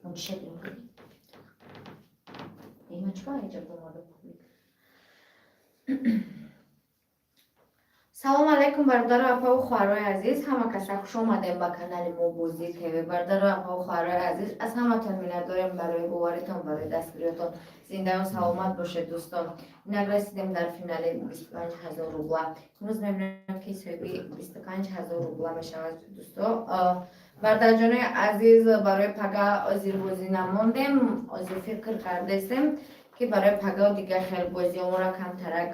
Мутшаккирем. Има чӣ инҷа бомада публик? Салом алайкум, бародару апаву хоҳарои азиз. Ҳама каса хуш омадем ба канали мо Бозӣ ТВ. Бародару апаву хоҳарои азиз, аз ҳаматон миннатдорем барои боваритон, барои дастгириётон. Зиндаю саломат бошед, дӯстон. Инак расидем дар финали 25 000 рубла. Имрӯз мебинем, ки соҳиби 25 000 рубла мешавад, дӯсто. Бародарҷонои азиз, барои пага озир бозӣ намондем. Озир фикр кардастем, ки барои пага дигар хел бозиҳомонро камтарак,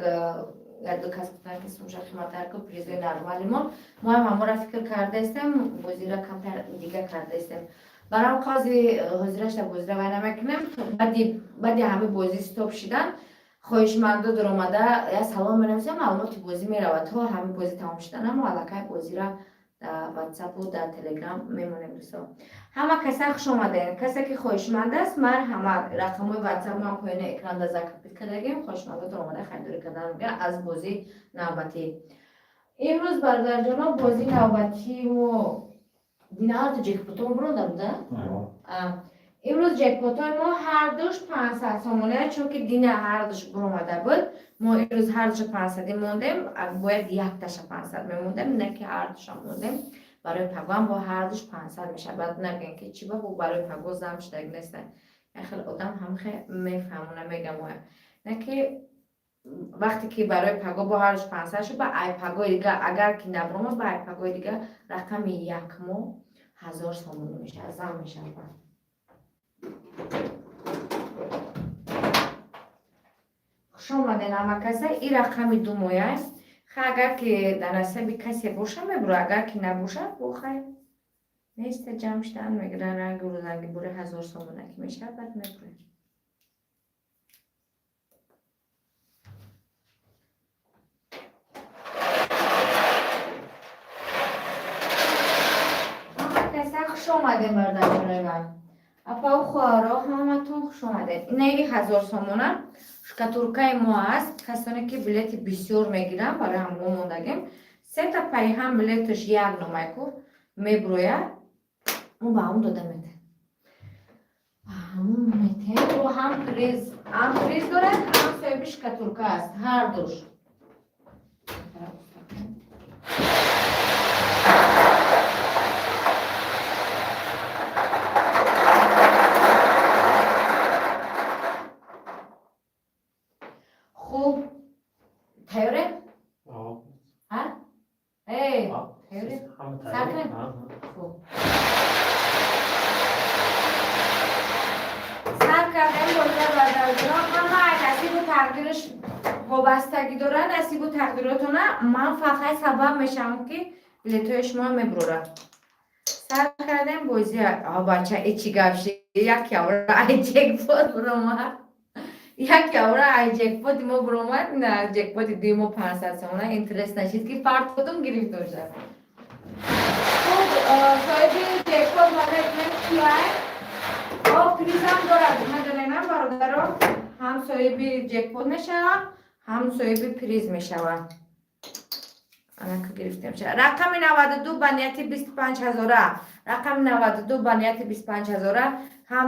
як ду кас гуфтанд, ки сумша қиматтар ку, призои нормалимон. Мо ҳам ҳамонро фикр кардаистем, бозиро камтар дига кардаистем. Барам қози ҳозирашта бозиро вай намекунем. Баъди ҳамин бозӣ стоп шидан, хоҳишмандо дуромада я салом менависем, маълумоти бозӣ меравад. То ҳамин бозӣ тамом шидан мо аллакай бозиро дар ватсапу дар телеграм мемонем. Дӯстон, ҳама каса хуш омадем. Касе ки хоҳишманд аст, марҳамат, рақамҳои ватсап ман поёни экранда закрепить кардагем. Хоҳишмандо дуромада харидорӣ кардан мегӯяд аз бозии навбатӣ. Имрӯз, бародарҷоно, бозии навбатии мо динаату ҷекпотон буронда буда. Имрӯз ҷекпотои мо ҳардуш 500 сомона, чунки дина ҳардуш буромада буд. Мо имрӯз ҳардуша 500-ӣ мондем. Бояд якташа 500 мемондем, не ки ҳардуша мондем. Барои пагоам бо ҳардуш 500 мешавад. Баъд нагӯем, ки чӣ ба бо барои паго зам шудаг неста. Як хел одам ҳамхе мефаҳмона, мегам, не ки вақте ки барои паго бо ҳардуш 500 шуд, ба ай пагои дига агар ки набуромад, ба ай пагои дига рақами якмо 1000 сомонӣ мешавад, зам мешавад. Хуш омаден, ҳама каса. И рақами ду моя. Ха, агар ки дар насаби касе боша, мебура, агар ки набоша, бо хайр неста, ҷамъ шудан мегиран. Ранги рӯзанги бури 1000 сомона ки мешавад, баъд мебурем. Ҳама каса хуш омадем, бародарони ман, апау хоҳаро, ҳаматон хуш омадед. Инаи 1000 сомона шкатулкаи мо аст. Касоне ки билети бисёр мегиранд, барои ҳам мо мондагем. Сета пайҳам билеташ як номайку мебурояд, мо ба ҳамон дода метем, ба ҳамон метем. Бо ҳам приз, ҳам приз дорад, ҳам соҳиби шкатулка аст, ҳардуш. Хуб, тайёрем? А? Эй, тайёрем? Сар кунем? Хуб, сар кардем бозия, бародарҷонон. Ҳама насибу тақдираш вобастагӣ дорад, насибу тақдиротона. Ман фақат сабаб мешавам, ки билетҳои шумо мебурорад. Сар кардем бозия. А бача, э, чӣ гап ши? Як явра ай ҷекпот буромад, як явра ай ҷекпоти мо буромад. На, ҷекпоти дуи мо 500 сомона. Интерес нашид, ки фарқ гирифт бошад. Хуб, соҳиби ҷекпот ма мебинем кияй. О, призам дорад, медонем, бародаро, ҳам соҳиби ҷекпот мешавад, ҳам соҳиби приз мешавад. Анака гирифтем. Рақами 92 ба нияти 25 ҳазора, рақами 92 ба нияти 25 ҳазора. Ҳам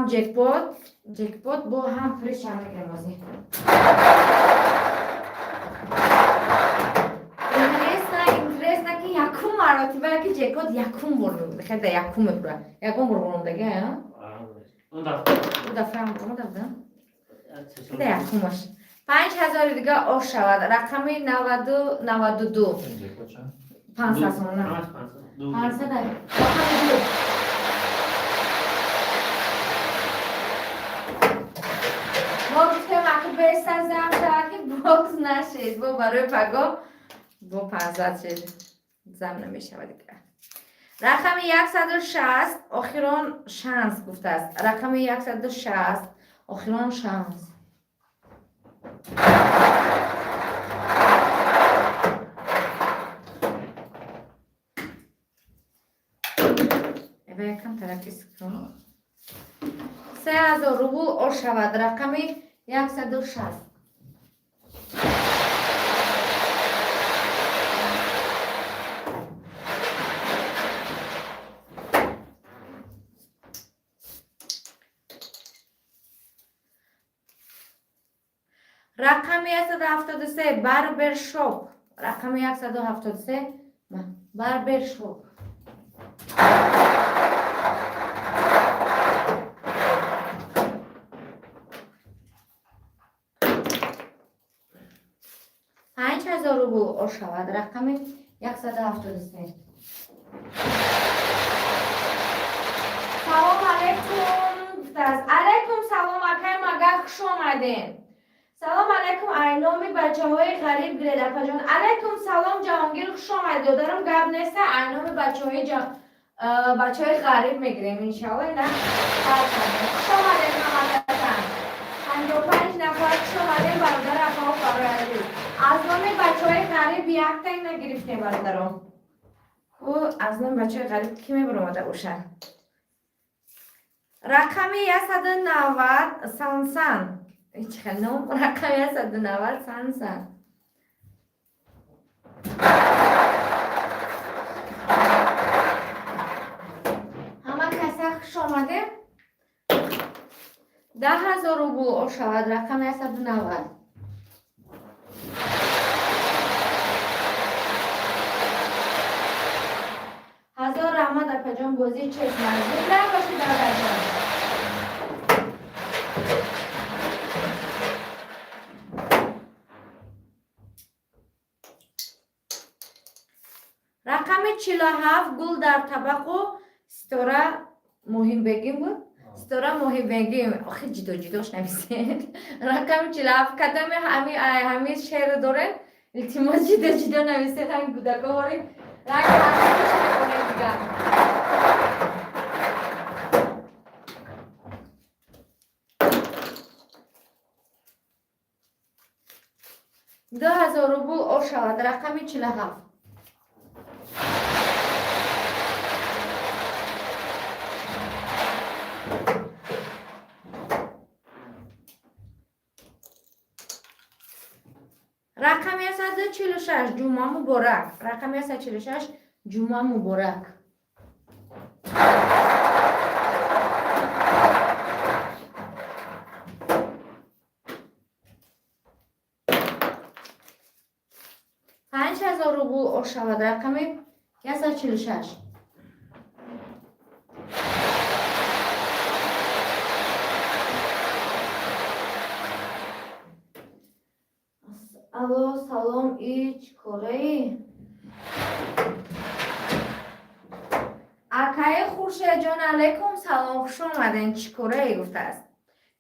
ҷекпот бо ҳам приз ша мегирем озӣ. Интересно, интересно, ки якум маротиба ки ҷекпот якум бор хеда якум мебура. Ягон бор буромдаги ӯ дафъа омада буда. Хеда якумаш 5000-и дига ош шавад. Рақами 92, 500 сомона, 500, рақами ду. Мо гуфтем, аки бесазам шава, ки боз нашед, бо барои паго бо 500 шед, зам намешавад дига. Рақами 160, охирон шанс гуфтааст. Рақами 160, охирон шанс. Эва якам таракис кун. 3000 рубл ош шавад, рақами 160. Рақами 173, барбершоп. Рақами 173, барбершоп. 5000 рубл ошавад рақами 173. Салом алейкум, гуфтааст. Алейкум салом, акай Мага, хуш омадем. Салом алейкум, айноми бачаҳои ғариб гиред, апаҷон. Алейкум салом, Ҷаҳонгир, хуш омадед, додарам. Гап неста, айноми бачаҳои ғариб мегирем, иншалло. Ина хуш омадем ҳамакасан. 55 нафар, хуш омадем, бародар, апао, барои азиз. Аз номи бачаҳои ғариб якта ина гирифтем, бародарон. Аз номи бачаҳои ғариб кӣ мебаромада бошад? Рақами 190, Сансан. Чӣ хел ном? Рақами 190, Сансан. Ҳама каса хуш омадем. 10 000 рубл ошавад рақами 190. Ҳазор раҳмат, апаҷон, бозӣ честно. Зинда бошед, додарҷон. Рақами 47, гул дар табақу Ситора Муҳимбегим буд, Ситора Муҳимбегим. Охи, ҷидо ҷидош нависед. Рақами 47, кадоме ҳами шеър доред, илтимос, ҷидо ҷидо нависед. Ҳами кӯдако ворид ранг дигар. 2000 рубл ошавад рақами 47. Рақами 146, ҷумъа муборак. Рақами 146, ҷумъа муборак. 5000 рубл ошавад рақами 146. Алло, салом, ич кораи? Акаи Хуршедҷон, алейкум салом, хуш омаден. Чӣ кораи, гуфтааст.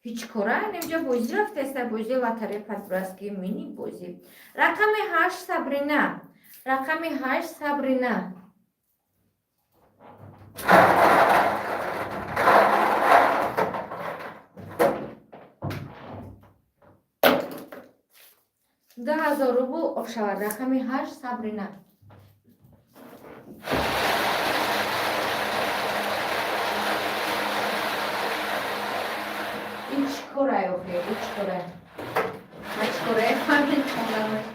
Ҳеҷ кора, инҷа бозӣ рафтеста, бозӣ лотерея по-дурацки, мини бозӣ. Рақами 8, Сабрина. Рақами 8, Сабрина. 2000 рубл ошавад рақами 8, Сабрина. Ин чӣ корай охи? Ин чӣ корай? Ма чӣ корай фаҳмид хонданаш.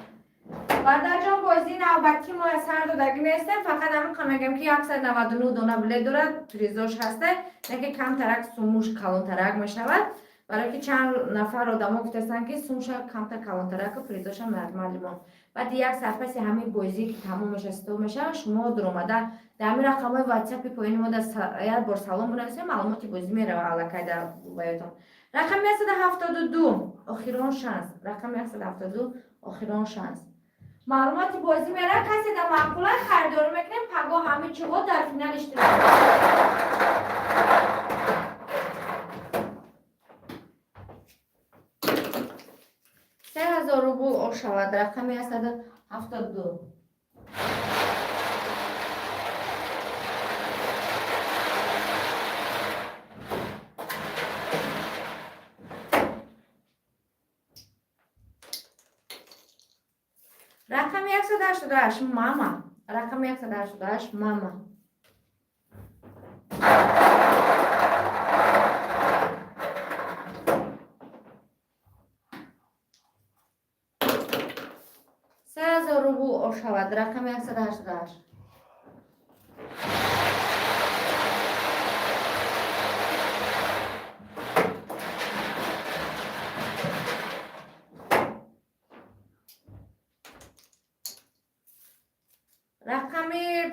Бародарҷон, бозии навбатӣ мо аз сар додагӣ нестем, фақат ҳамин мегӯем, ки 199 дона билет дорад, призош ҳаста, не ки камтарак сумуш калонтарак мешавад, барое ки чанд нафар одамо гуфтастанд, ки сумша камтар калонтараку призошам нормалимон. Баъди як саат паси ҳамин бозӣ ки тамом меша, стоп мешава, шумо дуромада дар ҳамин рақамҳои ватсапи поёни мо як бор салом бинависем, маълумоти бозӣ мерава аллакай дар баётон. Рақами 172, охирон шанс. Рақами 172, охирон шанс. Маълумоти бозӣ мера, касе дар маъқула харидорӣ мекунем, пагоҳ ҳамин чиҳо дар финал иштирок. 3000 рубл ошавад рақами 172. Рақами 188, мама. Рақами 188, мама. 3000 рубл ошавад рақами 188.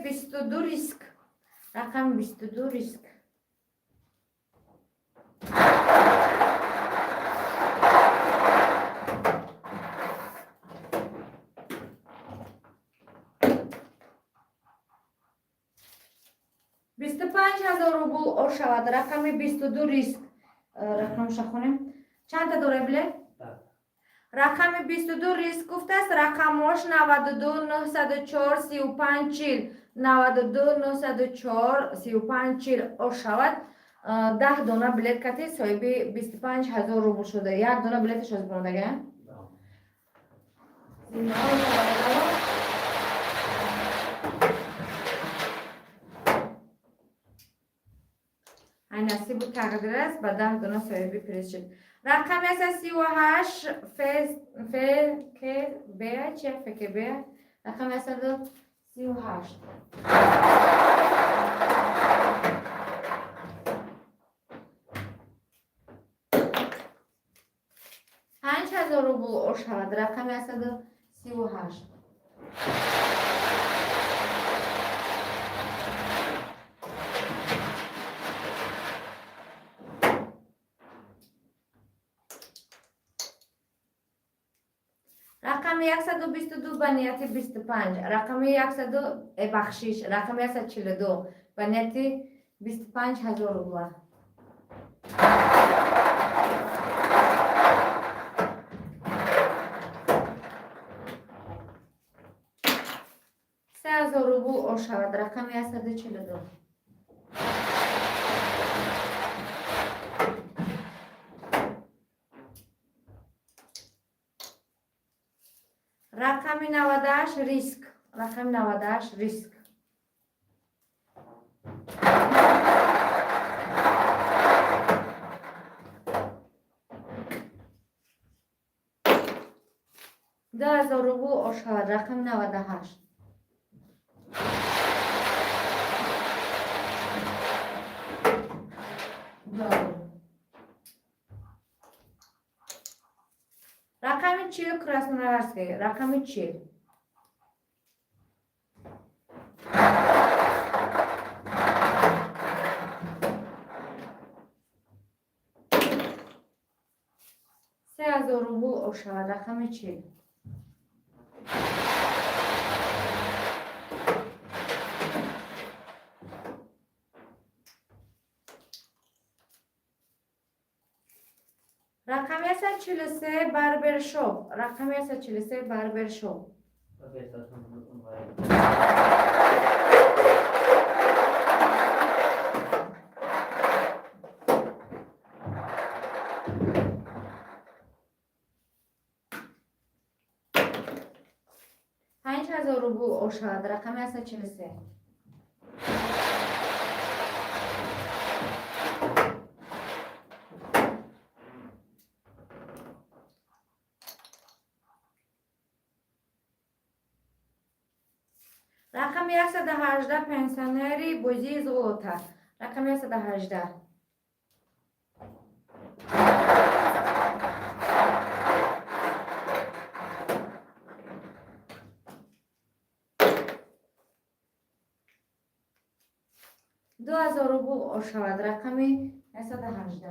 22 риск. Рақами 22 риск. 25 000 рубл ошавад. Рақами 22 риск. Рақамша хонем. Чандта дора билет? Рақами 22 риск гуфтааст. Рақамош 92 904 35 40, 92 904 35 40 ошавад. 10 дона билет кати соҳиби 25 000 рубл шуда. Як дона билеташ оз бурондага. Зиндаҳо бародаро. Ай, насибу тақдир аст, ба 10 дона соҳиби приз шуд. Рақами аст 38 Ф К Б чи Ф К Б. Рақами 138. 5000 рубл ошавад. Рақами 138. Рақами 122 ба нияти 25. Рақами яксаду бахшиш, рақами 142 ба нияти 25 000 рубла. 3000 рубл ошавад. Рақами 142. Рақами 98 риск. Рақами 98 риск. 2000 рубл ошавад. Рақами 98. 2000. Рақами 40 Красноярский. Рақами 40. 3000 рубл ошавад. Рақами 40. Рақами 143 барбершоп. Рақами 143 барбершоп. 5000 рубл ошавад. Рақами 143. Рақами 118 пенсионери бозии золота. Рақами 118. 2000 рубл ошавад. Рақами 118.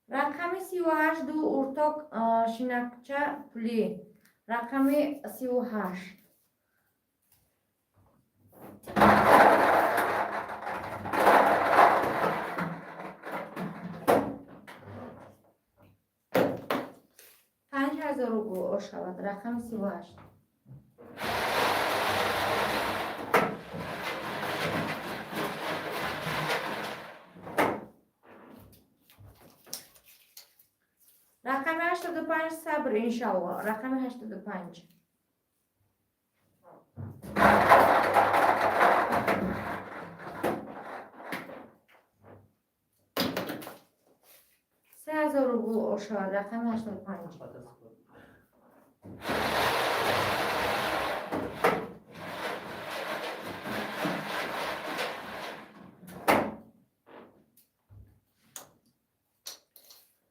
Рақами 38 ду урток шинакча пулӣ. Рақами 38. 5000 рубл ошавад. Рақами 38. Рақами 85 сабр, иншалло. Рақами 85. 3000 рубл ошавад. Рақами 85.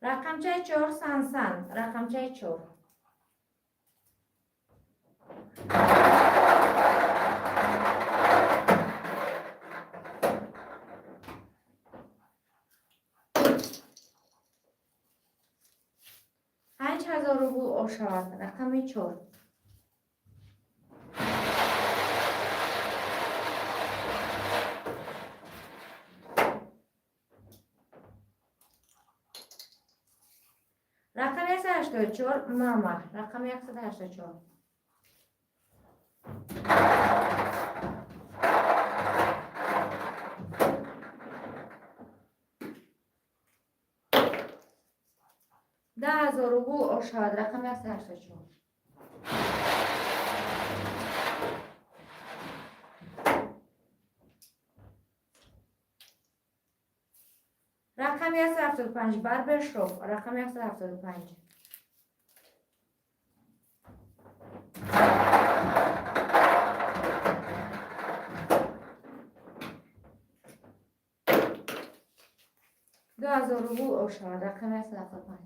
Рақами Рақамчаи 4, Сансан, рақамчаи 4. 5000 рубл ошавад, рақами 4. Рақами 184, мама, рақами 184. 10 000 рубл ошавад, рақами 184. Рақами 175, барбершоп, рақами 175. 2000 рубл ошавад, рақами 175.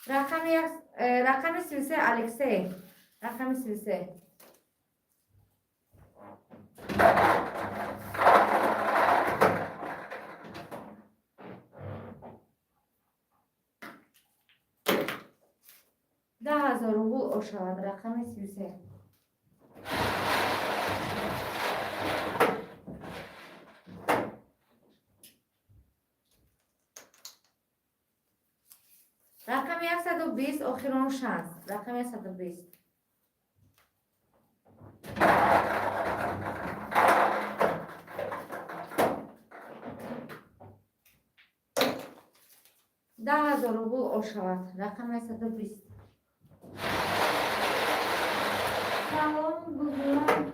Рақами 33, Алексей, рақами 33. 10 000 рубл ошавад, рақами 33. Рақами 120, охирон шанс, рақами 120. 10 000 рубл ошавад, рақами 120. Салом, Гулман.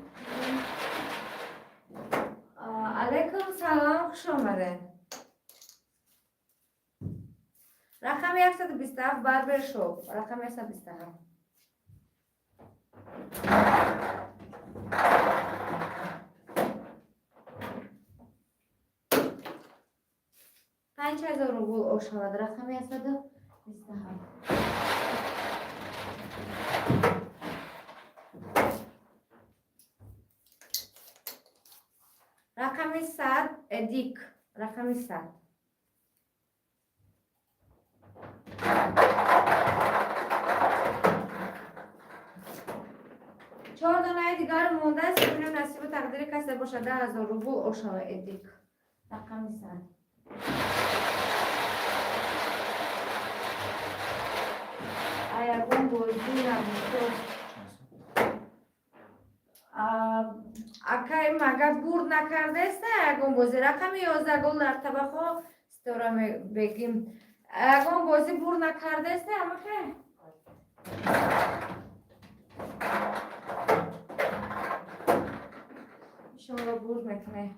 Алайкум салом, хуш омадед. Рақами 127, барбершоп, рақами 127. 5000 рубл ошавад, рақами 127. Рақами 100, Эдик, рақами 100. Чор донаи дигар мондааст, бибинем насибу тақдири касе бошад, 10 000 рубл ошава, Эдик, рақами 100. Ягон бозӣ набуд. Акай, магар бурд накардаеста ягон бозӣ? Рақами 11, гол дар табақо, Ситора бегим. Ягон бозӣ бурд накардаеста, амахе? Иншоалло, бурд мекунем.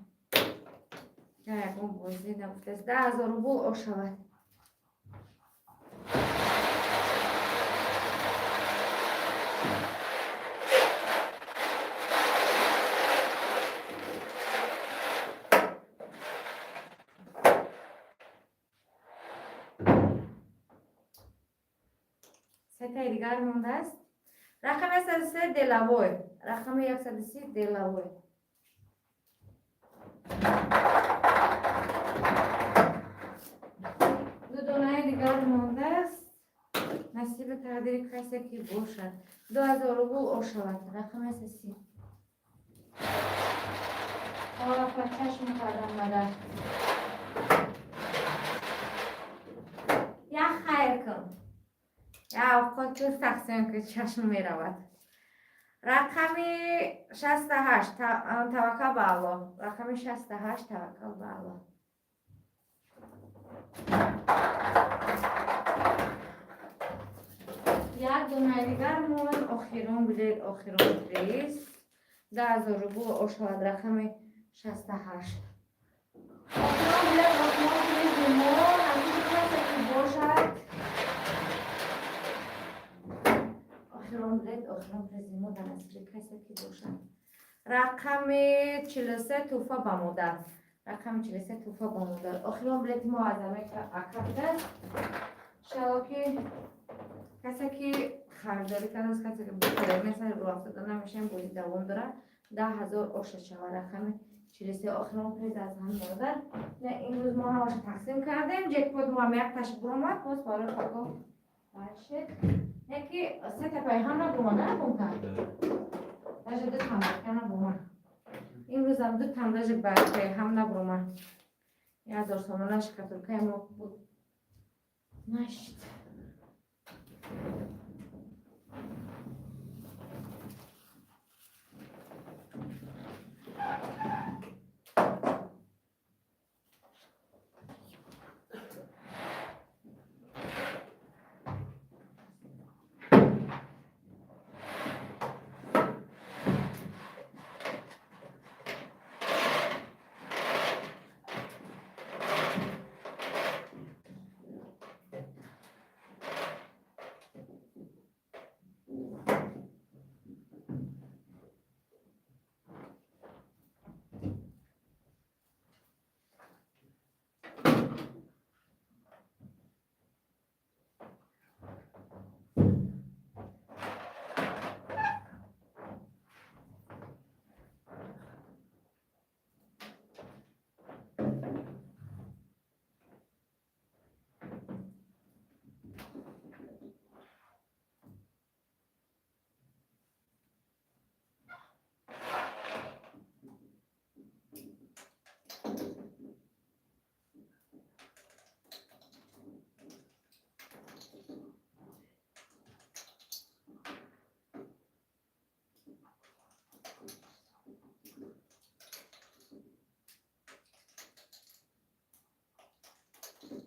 Ягон бозӣ набудааст. 10 000 рубл ошавад. Сетаи дигар мондааст. Рақами 103, Делавой, рақами 130, Делавой. Ду донаи дигар мондааст, насиби тақдири касе ки бошад, 2000 рубл ошавад, рақами 130. Па чашм кардам мада. Як хайр кун, як овқот ки тақсим ки, чашм меравад. Рақами 68, Таваккал ба Аллоҳ, рақами 68, Таваккал ба Аллоҳ. Як донаи дигар монд, охирон билет, охирон приз, 10 000 рубл ошавад, рақами 68. Охирон билет, охирон призи мо, насиби касе ки бошад. Охирон билет, охирон призи мо дар насиби касе. Касе ки бошад, рақами 43, туҳфа ба модар. Рақами 43, туҳфа ба модар. Охирон билети мо аз Америка ака будааст. Иншалло, ки касе ки харидорӣ кардааст, касе ки бихаред, рӯ намешаем. Бозӣ давом дорад. 10 000 оша шава. Рақами 43, охирон приз аз ҳами модар. Не, имрӯз мо ҳамаша тақсим кардем. Ҷекпот мо ҳам якташ буромад, боз барои паго башед. Яки сета пайҳам набуромад, набумка, даже ду тамака набуромад. Имрӯзам ду там даже ба пайҳам набуромад. 1000 сомона шкатулкаи мо буд, нашид.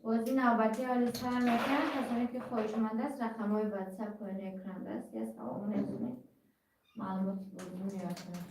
Бозӣ навбатӣ ҳоли сар мекунанд. Касоне ки хоҳишманд аст, рақамҳои ватсап поёни экран аст. Я савол мерасонед, маълумоти бозӣ меёфтанд.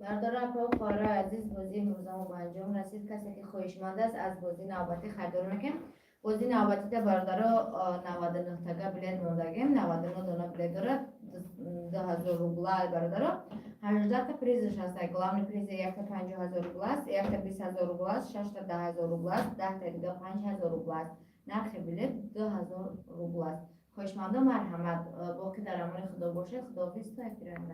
Бародару, апаву хоҳарои азиз, бозии имрӯзамо ба анҷом расид. Касе ки хоҳишманд аст, аз бозии навбатӣ харидорӣ мекунем. Бозии навбатида, бародаро, 99 тага билет мондагем, 99 дона билет дорад, 2000 рубла. Бародаро, 18-та призаш ҳаст. Главный приз якта 50 000 рубла аст, якта 20 000 рубла аст, шашта 10 000 рубла аст, 10-та дига 5000 рубла аст. Нархи билет 2000 рубла аст. Хоҳишмандо, марҳамат. Боқӣ дар амони Худо бошед. Худоҳофиз, то эфири оянда.